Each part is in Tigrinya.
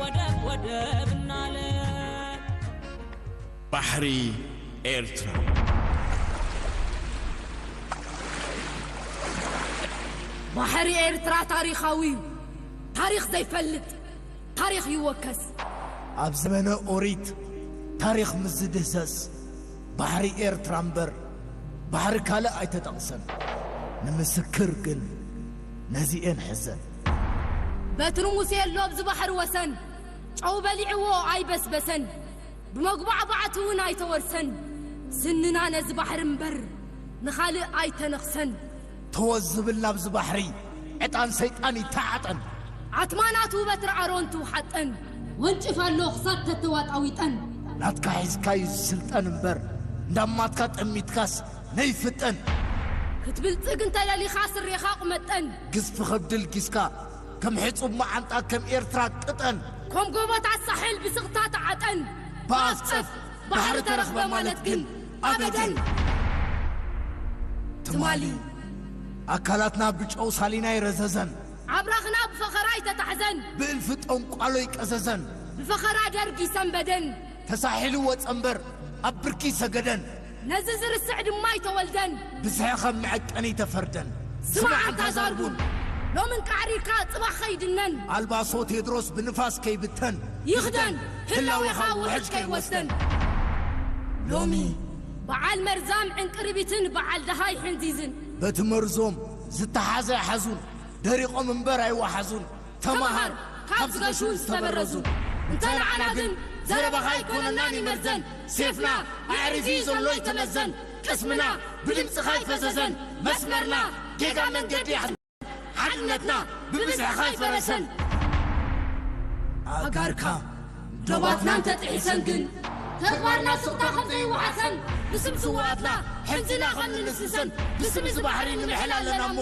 ወደብ ወደብ እናለ ባሕሪ ኤርትራ። ባሕሪ ኤርትራ ታሪኻዊ እዩ። ታሪኽ ዘይፈልጥ ታሪኽ ይወከስ። ኣብ ዘመነ ኦሪት ታሪኽ ምስ ዝድህሰስ ባሕሪ ኤርትራ እምበር ባሕሪ ካልእ ኣይተጠቕሰን። ንምስክር ግን ነዚኤን ሕዘን። በትሪ ሙሴ ኣሎ ኣብዚ ባሕሪ ወሰን፣ ጨው በሊዕዎ ኣይበስበሰን፣ ብመጉባዕባዕቲ እውን ኣይተወርሰን። ስንና ነዚ ባሕሪ እምበር ንኻልእ ኣይተነኽሰን። ተወዝ ዝብል ናብዚ ባሕሪ ዕጣን ሰይጣን ይተዓጠን። ዓትማ ናቱ በትሪ ኣሮን ትውሓጠን፣ ወንጭፍ ኣሎ ክሳብ ተተዋጣዊጠን። ናትካ ሒዝካዩ ዝስልጠን እምበር እንዳማትካ ጠሚትካስ ነይፍጠን። ክትብልጽግ እንተደሊኻ ስሬኻ ቁመጠን። ግዝፊ ከብዲ ልጊስካ ከም ሕጹብ መዓንጣ ከም ኤርትራ ቅጠን። ከም ጎቦታት ሳሕል ብስቕታ ተዓጠን። ብኣፍ ጸፍ ባሕሪ ተረኽበ ማለት ግን ኣበደን። ትማሊ ኣካላትና ብጨው ሳሊና ይረዘዘን። ኣብራኽና ብፈኸራ ይተታሕዘን። ብእልፊ ጠንቋሎ ይቀዘዘን። ብፈኸራ ደርጊ ሰንበደን። ተሳሒሉ ወጸ እምበር ኣብ ብርኪ ሰገደን። ነዚ ዝርስዕ ድማ ኣይተወልደን። ብዝሒ ከም መዐቀኒ ተፈርደን። ስማዕ ኣንታ ዛርቡን። ሎሚ እንቃዕሪርካ ጽባሕ ኸይድነን። ኣልባሶ ቴድሮስ ብንፋስ ከይብተን። ይኽደን ህላዌኻ ውሕጅ ከይወስደን። ሎሚ በዓል መርዛም ዕንቅርቢትን በዓል ደሃይ ሕንዚዝን። በቲ መርዞም ዝተሓዘ ኣይሓዙን፣ ደሪቖም እምበር ኣይወሓዙን። ተማሃር ካብ ዝገሹን ዝተበረዙን። እንተ ንዓና ግን ዘረባኻ ኣይኮነናን ይመርዘን። ሴፍና ኣዕሪፊ ዘሎ ይተመዘን። ቅስምና ብድምፅኻ ኣይፈዘዘን። መስመርና ጌጋ መንገዲ ይሓዝ። ሓድነትና ብብዝሕኻ ኣይፈረሰን። ኣጋርካ ዶባትና እንተጥሒሰን ግን ተግባርና ስቕታ ከም ዘይወሓሰን። ብስም ስውኣትና ሕንዚና ከም ንንስንሰን። ብስም እዚ ባሕሪ ንምሕል ኣለና እሞ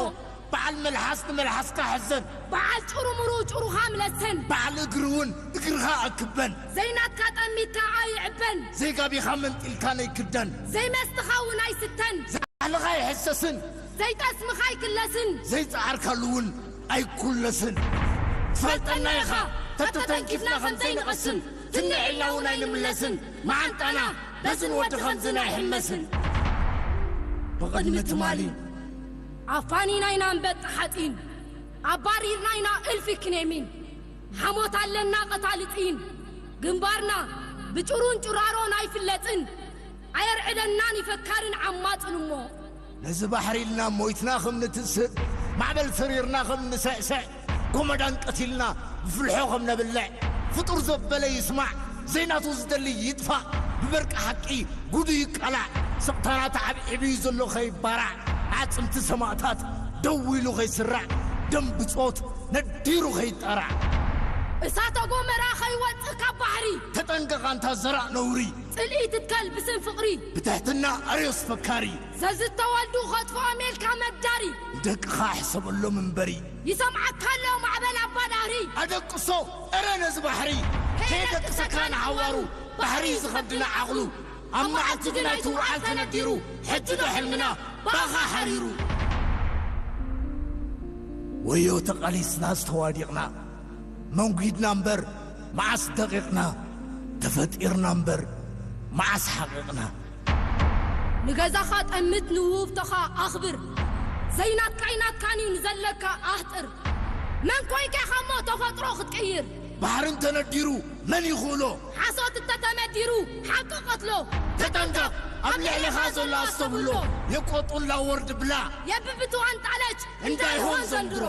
በዓል መልሓስ ንመልሓስካ ሕዘን። በዓል ጭሩምሩ ጭሩኻ ምለሰን። በዓል እግሪ እውን እግርኻ ኣክበን። ዘይናትካ ጠሚትካ ኣይዕበን። ዘይጋቢኻ መንጢልካ ነይክደን። ዘይመስትኻ እውን ኣይስተን። ዘይባህልኻ ኣይሕሰስን። ዘይጠስምኻ ኣይክለስን። ዘይጸዓርካሉ እውን ኣይኩለስን። ትፈልጠና ኢኻ ተተተንኪፍና ከም ዘይንቐስን። ትንዒልና እውን ኣይንምለስን። መዓንጣና በዝን ወዲ ከምዝን ኣይሕመስን። ብቕድሚ ትማሊ ኣፋኒና ኢና ኣንበጣ ሓፂን፣ ኣባሪርና ኢና እልፊ ክኔሚን። ሓሞት ኣለና ቀታሊ ፂን፣ ግንባርና ብጭሩን ጭራሮን ኣይፍለጥን። ኣየርዕደናን ይፈካርን ዓማፅን እሞ። ነዚ ባሕሪ ኢልና ሞይትና ከም ንትስእ፣ ማዕበል ሰሪርና ከም ንስዕስዕ፣ ጎመዳን ቀቲልና ብፍልሖ ከም ነብልዕ፣ ፍጡር ዘበለ ይስማዕ፣ ዘይናቱ ዝደሊ ይጥፋእ፣ ብበርቂ ሓቂ ጉዱ ይቃላዕ፣ ስቕታና ተዓብዒቡ እዩ ዘሎ ከይባራዕ፣ ኣዕጽምቲ ሰማእታት ደው ኢሉ ከይስራዕ፣ ደም ብጾት ነዲሩ ከይጣራዕ። እሳተ ጎመራ ከይወጽእ ካብ ባሕሪ። ተጠንቀቕ ኣንታ ዘራእ ነውሪ። ጽልኢ ትትከል ብስም ፍቕሪ። ብትሕትና ኣርዮስ ፈካሪ። ዘዝተወልዱ ኸጥፍኦም ኢልካ መዳሪ። ንደቅኻ ሕሰበሎም እምበሪ። ይሰምዓካ ኣሎ ማዕበል ኣባዳህሪ። ኣደቅሶ እረ ነዚ ባሕሪ። ከየደቅሰካ ንሓዋሩ። ባሕሪ እዩ ዝኸብድና ዓቕሉ። ኣብ መዓልቲ ግን ኣይትውዓል ተነዲሩ። ሕጂ ዶ ሕልምና ባኻ ሓሪሩ። ወዮ ተቓሊስና ዝተዋዲቕና። መንጒድና እምበር መዓስ ደቒቕና። ተፈጢርና እምበር መዓስ ሓቒቕና። ንገዛኻ ጠምት ንውህብቶኻ ኣኽብር። ዘይናትካ ኣይናትካን እዩ ንዘለካ ኣህጥር። መን ኮይንካ ኢኻ እሞ ተፈጥሮ ክትቅይር። ባሕሪ እንተነዲሩ መን ይኽእሎ። ሓሶት እንተተመዲሩ ሓቂ ቀትሎ። ተጠንቀቕ ኣብ ልዕሌኻ ዘሎ ኣስተብህሎ። የቆጡላ ወርድ ብላ የብብቱ ኣንጣለች እንዳይሆን ዘንድሮ።